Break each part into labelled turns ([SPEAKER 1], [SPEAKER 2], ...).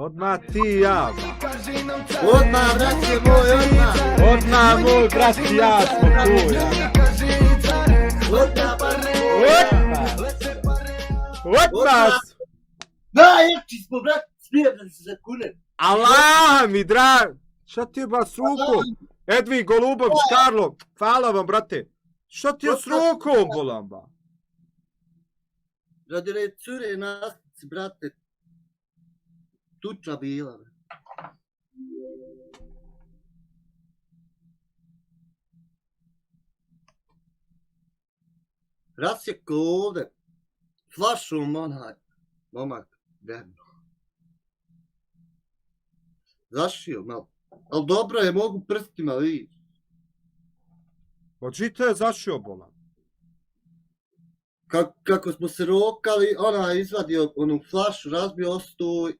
[SPEAKER 1] Odmah ti i ja.
[SPEAKER 2] Odmah, brate moj, odmah.
[SPEAKER 1] Odmah moj brat i ja smo tu. Ja.
[SPEAKER 2] Odmah, brate moj.
[SPEAKER 1] Odmah.
[SPEAKER 2] Najjači smo, brate, smijem da se zakunem.
[SPEAKER 1] Allah mi drag. Šta ti je ba s rukom? Edvin Golubović, Karlo. Hvala vam, brate. Šta ti je s rukom, bolam ba?
[SPEAKER 2] Radi re cure nastici, brate. Tuča bila. Rasjeko ovde. Flašom onaj. Momak, verno. Zašio malo. Ali dobro je, mogu prstima vidjeti.
[SPEAKER 1] Oči te je zašio, bolam.
[SPEAKER 2] Kako smo se rokali, ona je izvadio onu flašu, razbio ostoj,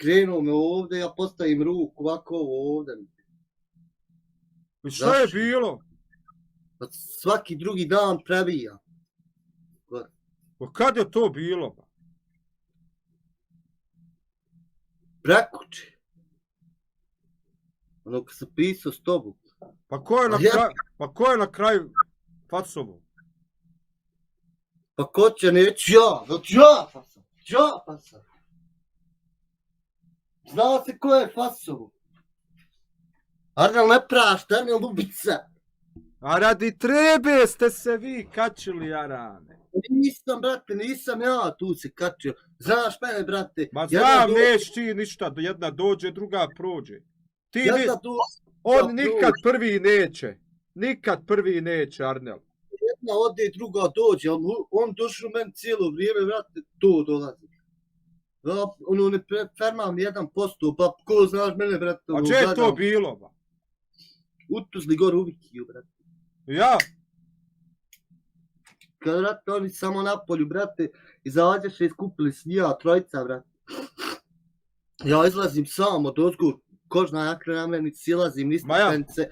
[SPEAKER 2] krenuo me ovde, ja postavim ruku ovako ovde.
[SPEAKER 1] I šta je bilo?
[SPEAKER 2] Pa svaki drugi dan prebija.
[SPEAKER 1] Pa kad je to bilo? Ba?
[SPEAKER 2] Prekuče. Ono kad sam pisao s tobom.
[SPEAKER 1] Pa ko je na kraju facovo?
[SPEAKER 2] Pa ko će, neću ja, znači ja pa sam. Znao se ko je fasovo. Arnel ne prašta, Arnel ubica.
[SPEAKER 1] A radi trebe ste se vi kačili, Arane.
[SPEAKER 2] Nisam, brate, nisam ja tu se kačio. Znaš mene, brate.
[SPEAKER 1] Ma znam, neš ti ništa, jedna dođe, druga prođe. On nikad prvi neće. Nikad prvi neće, Arnel.
[SPEAKER 2] Jedna ode, druga dođe, on došao meni cijelo vrijeme, brate, to dolazi. Ono ne fermam 1%, pa ko znaš mene, brate.
[SPEAKER 1] A če je to bilo, ba?
[SPEAKER 2] U Tuzli gor u Vikiju, brate.
[SPEAKER 1] Ja?
[SPEAKER 2] Kad, brate, oni samo na polju, brate, izađeše i skupili snija, trojica, brate. Ja izlazim sam od ozgur, kožna jakra na meni, silazim iz stepence.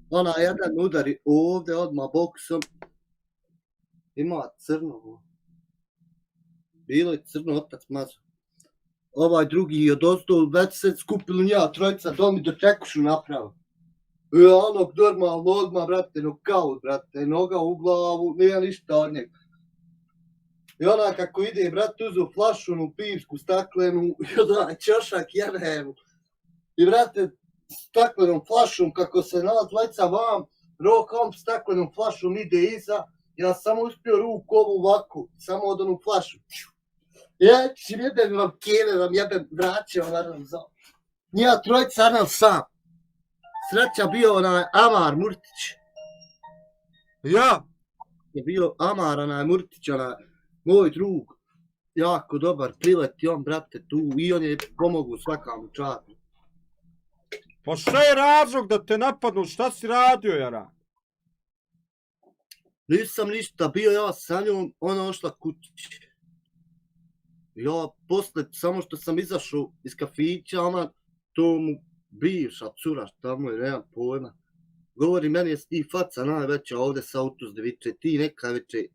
[SPEAKER 2] Ona jedan udari ovde odmah boksom. Ima crno. Bilo je crno, otac mazo. Ovaj drugi od ozdo, već se skupili nja, trojica, domi dočekušu napravo. I onog normalno odmah, brate, nokaut, brate, noga u glavu, nije ništa od njega. I ona kako ide, brate, uzu flašunu, pivsku, staklenu, i onaj čošak jebemu. I, brate, staklenom flašom, kako se nas dvojca vam, rokom staklenom flašom ide iza, ja samo uspio ruku ovu ovako, samo od onu flašu. Ja ću jebem vam kjeve, vam jebem braće, vam za... Nija trojica, Arnel sam. Sreća bio onaj Amar Murtić.
[SPEAKER 1] Ja?
[SPEAKER 2] Je bio Amar, onaj Murtić, onaj moj drug. Jako dobar prileti on, brate, tu. I on je pomogao svakam čatu.
[SPEAKER 1] Pa šta je razlog da te napadnu? Šta si radio, Jara?
[SPEAKER 2] Nisam ništa, bio ja sa njom, ona ošla kući. Ja posle, samo što sam izašao iz kafića, ona to mu bivša cura, šta mu je, nemam pojma. Govori, meni je ti faca najveća ovde sa Autozde, viče, ti neka veće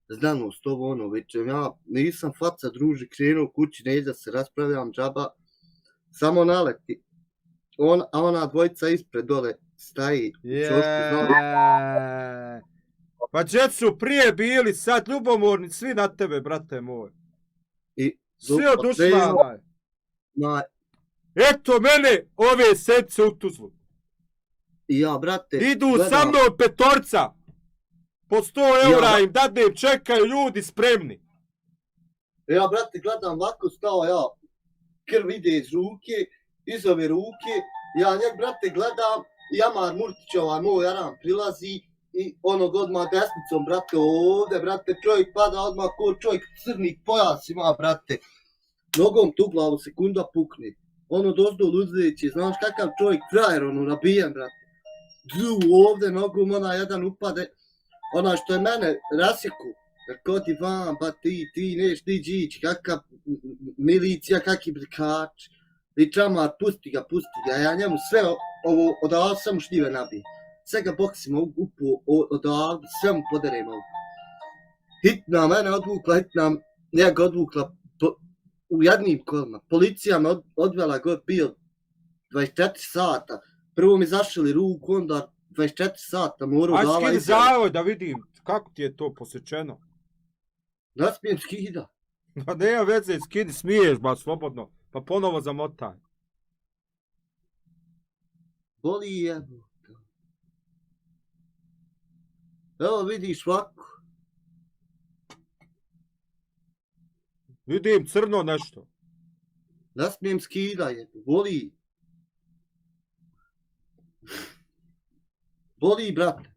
[SPEAKER 2] znanost, ovo ono, viče, ja nisam faca, druži, krenuo kući, ne da se raspravljam, džaba, samo naleti. A ona dvojica ispred dole staji.
[SPEAKER 1] Pa gdje su prije bili, sad ljubomorni svi na tebe, brate moj. Svi odušmanaj. Eto mene ove sedce u Tuzlu.
[SPEAKER 2] Ja, brate.
[SPEAKER 1] Idu sa mnom petorca. Po 100 eura im dadnem, čekaju ljudi spremni.
[SPEAKER 2] Ja, brate, gledam ovako, stao ja, krv ide iz ruke, iz ove ruke, ja njeg, brate, gledam, i Amar Murtić, ovaj moj Aran, prilazi i onog odmah desnicom, brate, ovde, brate, čovjek pada odmah ko čovjek crni pojas ima, brate. Nogom tu glavu sekunda pukne. Ono dozdo luzeći, znaš kakav čovjek frajer, ono nabijen, brate. Ovde nogom ona jedan upade, ona što je mene rasjeku. Ko ti vam, pa ti neš, ti džić, kakav milicija, kakvi brikač. I čamar, pusti ga, ja njemu sve ovo, odavde sam šljive nabije. Sve ga boksima upuo odavde, sve mu poderem ovo. Hitna mene odvukla, hitna njega odvukla u jednim kolima. Policija me odvela god bio 24 sata. Prvo mi zašili ruku, onda 24 sata morao
[SPEAKER 1] Aj
[SPEAKER 2] dala
[SPEAKER 1] skini
[SPEAKER 2] izjave.
[SPEAKER 1] zavoj da vidim kako ti je to posjećeno.
[SPEAKER 2] Ne smijem skida.
[SPEAKER 1] Pa nema veze, skini, smiješ ba slobodno. Pa ponovo zamotaj.
[SPEAKER 2] Boli jebo. Evo vidiš ovako.
[SPEAKER 1] Vidim crno nešto.
[SPEAKER 2] Ne smijem skida jebo. Boli. Boli, brate.